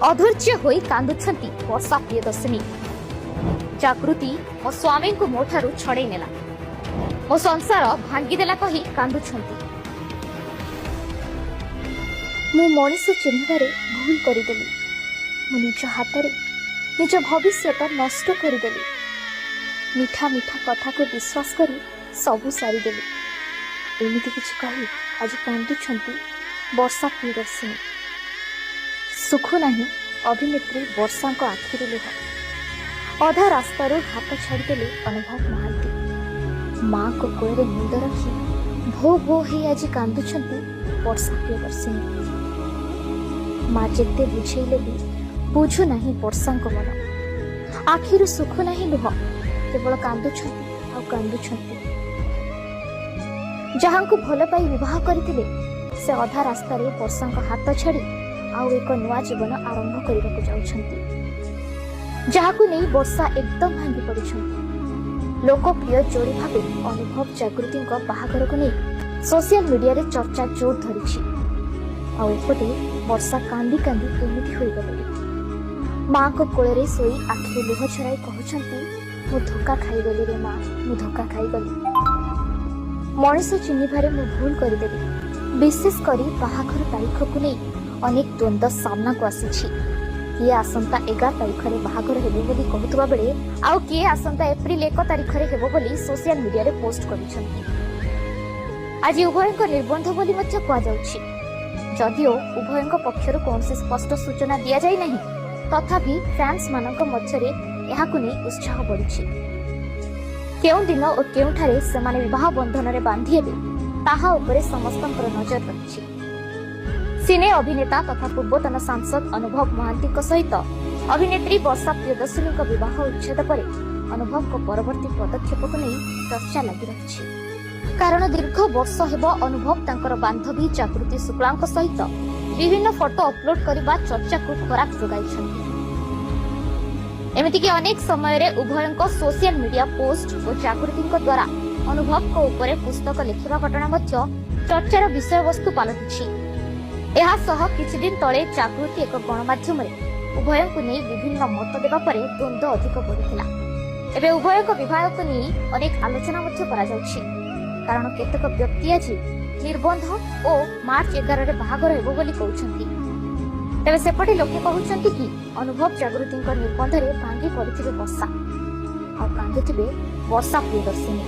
ଅଧୈର୍ଯ୍ୟ ହୋଇ କାନ୍ଦୁଛନ୍ତି ବର୍ଷା ପ୍ରିୟଦର୍ଶିନୀ। ଜାଗୃତି ମୋ ସ୍ୱାମୀଙ୍କୁ ମୋ ଠାରୁ ଛଡ଼େଇ ନେଲା, ମୋ ସଂସାର ଭାଙ୍ଗିଦେଲା କହି କାନ୍ଦୁଛନ୍ତି। ମୁଁ ମଣିଷ ଚିହ୍ନିବାରେ ଭୁଲ କରିଦେଲି। ମୁଁ ନିଜ ହାତରେ ନିଜ ଭବିଷ୍ୟତ ନଷ୍ଟ କରିଦେଲି। ମିଠା ମିଠା କଥାକୁ ବିଶ୍ୱାସ କରି ସବୁ ସାରିଦେଲି। ଏମିତି କିଛି କହି ଆଜି କାନ୍ଦୁଛନ୍ତି ବର୍ଷା ପ୍ରିୟଦର୍ଶିନୀ। ଶୁଖୁନାହିଁ ଅଭିନେତ୍ରୀ ବର୍ଷାଙ୍କ ଆଖିରୁ ଲୁହ। ଅଧା ରାସ୍ତାରୁ ହାତ ଛାଡ଼ିଦେଲେ ଅନୁଭବ ମହାନ୍ତି। ମାଙ୍କ କୋଳରେ ମୁଣ୍ଡ ରଖି ଭୋ ଭୋ ହେଇ ଆଜି କାନ୍ଦୁଛନ୍ତି ବର୍ଷା ପ୍ରିୟଦର୍ଶିନୀ। ମା ଯେତେ ବୁଝେଇଲେ ବି ବୁଝୁନାହିଁ ବର୍ଷାଙ୍କ ମନ। ଆଖିରୁ ଶୁଖୁନାହିଁ ଲୁହ, କେବଳ କାନ୍ଦୁଛନ୍ତି ଆଉ କାନ୍ଦୁଛନ୍ତି। ଯାହାଙ୍କୁ ଭଲ ପାଇ ବିବାହ କରିଥିଲେ, ସେ ଅଧା ରାସ୍ତାରେ ବର୍ଷାଙ୍କ ହାତ ଛାଡ଼ି ଆଉ ଏକ ନୂଆ ଜୀବନ ଆରମ୍ଭ କରିବାକୁ ଯାଉଛନ୍ତି, ଯାହାକୁ ନେଇ ବର୍ଷା ଏକଦମ ଭାଙ୍ଗି ପଡ଼ିଛନ୍ତି। ଲୋକପ୍ରିୟ ଯୋଡ଼ି ଭାବେ ଅନୁଭବ ଜାଗୃତିଙ୍କ ବାହାଘରକୁ ନେଇ ସୋସିଆଲ ମିଡିଆରେ ଚର୍ଚ୍ଚା ଜୋର ଧରିଛି। ଆଉ ଏପଟେ ବର୍ଷା କାନ୍ଦି କାନ୍ଦି ଏମିତି ହୋଇଗଲେଣି। ମାଙ୍କ କୋଳରେ ଶୋଇ ଆଖିରେ ଲୁହ ଝରାଇ କହୁଛନ୍ତି, "ମୁଁ ଧୋକା ଖାଇଗଲି ରେ ମା, ମୁଁ ଧୋକା ଖାଇଗଲି। ମଣିଷ ଚିହ୍ନିବାରେ ମୁଁ ଭୁଲ କରିଦେଲି।" ବିଶେଷ କରି ବାହାଘର ତାରିଖକୁ ନେଇ ଅନେକ ଦ୍ୱନ୍ଦ୍ୱ ସାମ୍ନାକୁ ଆସିଛି। କିଏ ଆସନ୍ତା 11 ତାରିଖରେ ବାହାଘର ହେବ ବୋଲି କହୁଥିବା ବେଳେ ଆଉ କିଏ ଆସନ୍ତା ଏପ୍ରିଲ 1 ତାରିଖରେ ହେବ ବୋଲି ସୋସିଆଲ ମିଡିଆରେ ପୋଷ୍ଟ କରିଛନ୍ତି। ଆଜି ଉଭୟଙ୍କ ନିର୍ବନ୍ଧ ବୋଲି ମଧ୍ୟ କୁହାଯାଉଛି। ଯଦିଓ ଉଭୟଙ୍କ ପକ୍ଷରୁ କୌଣସି ସ୍ପଷ୍ଟ ସୂଚନା ଦିଆଯାଇ ନାହିଁ, ତଥାପି ଫ୍ୟାନ୍ସମାନଙ୍କ ମଧ୍ୟରେ ଏହାକୁ ନେଇ ଉତ୍ସାହ ବଢ଼ିଛି। କେଉଁ ଦିନ ଓ କେଉଁଠାରେ ସେମାନେ ବିବାହ ବନ୍ଧନରେ ବାନ୍ଧି ହେବେ, ତାହା ଉପରେ ସମସ୍ତଙ୍କର ନଜର ରହିଛି। ସିନେ ଅଭିନେତା ତଥା ପୂର୍ବତନ ସାଂସଦ ଅନୁଭବ ମହାନ୍ତିଙ୍କ ସହିତ ଅଭିନେତ୍ରୀ ବର୍ଷା ପ୍ରିୟଦର୍ଶିନୀଙ୍କ ବିବାହ ଉଚ୍ଛେଦ ପରେ ଅନୁଭବଙ୍କ ପରବର୍ତ୍ତୀ ପଦକ୍ଷେପକୁ ନେଇ ଚର୍ଚ୍ଚା ଲାଗି ରହିଛି। କାରଣ ଦୀର୍ଘ ବର୍ଷ ହେବ ଅନୁଭବ ତାଙ୍କର ବାନ୍ଧବୀ ଜାଗୃତି ଶୁକ୍ଳାଙ୍କ ସହିତ ବିଭିନ୍ନ ଫଟୋ ଅପଲୋଡ କରିବା ଚର୍ଚ୍ଚାକୁ ଖୋରାକ ଯୋଗାଇଛନ୍ତି। ଏମିତିକି ଅନେକ ସମୟରେ ଉଭୟଙ୍କ ସୋସିଆଲ ମିଡିଆ ପୋଷ୍ଟ ଓ ଜାଗୃତିଙ୍କ ଦ୍ୱାରା ଅନୁଭବଙ୍କ ଉପରେ ପୁସ୍ତକ ଲେଖିବା ଘଟଣା ମଧ୍ୟ ଚର୍ଚ୍ଚାର ବିଷୟବସ୍ତୁ ପାଲଟିଛି। ଏହା ସହ କିଛି ଦିନ ତଳେ ଜାଗୃତି ଏକ ଗଣମାଧ୍ୟମରେ ଉଭୟଙ୍କୁ ନେଇ ବିଭିନ୍ନ ମତ ଦେବା ପରେ ଦ୍ୱନ୍ଦ୍ୱ ଅଧିକ ବଢ଼ିଥିଲା। ଏବେ ଉଭୟଙ୍କ ବିବାହକୁ ନେଇ ଅନେକ ଆଲୋଚନା ମଧ୍ୟ କରାଯାଉଛି। କାରଣ କେତେକ ବ୍ୟକ୍ତି ଆଜି ନିର୍ବନ୍ଧ ଓ ମାର୍ଚ୍ଚ 11ରେ ବାହାଘର ହେବ ବୋଲି କହୁଛନ୍ତି। ତେବେ ସେପଟେ ଲୋକେ କହୁଛନ୍ତି କି ଅନୁଭବ ଜାଗୃତିଙ୍କ ନିର୍ବନ୍ଧରେ ଭାଙ୍ଗି ପଡ଼ିଥିବେ ବର୍ଷା, ଆଉ କାନ୍ଦୁଥିବେ ବର୍ଷା ପ୍ରିୟଦର୍ଶିନୀ।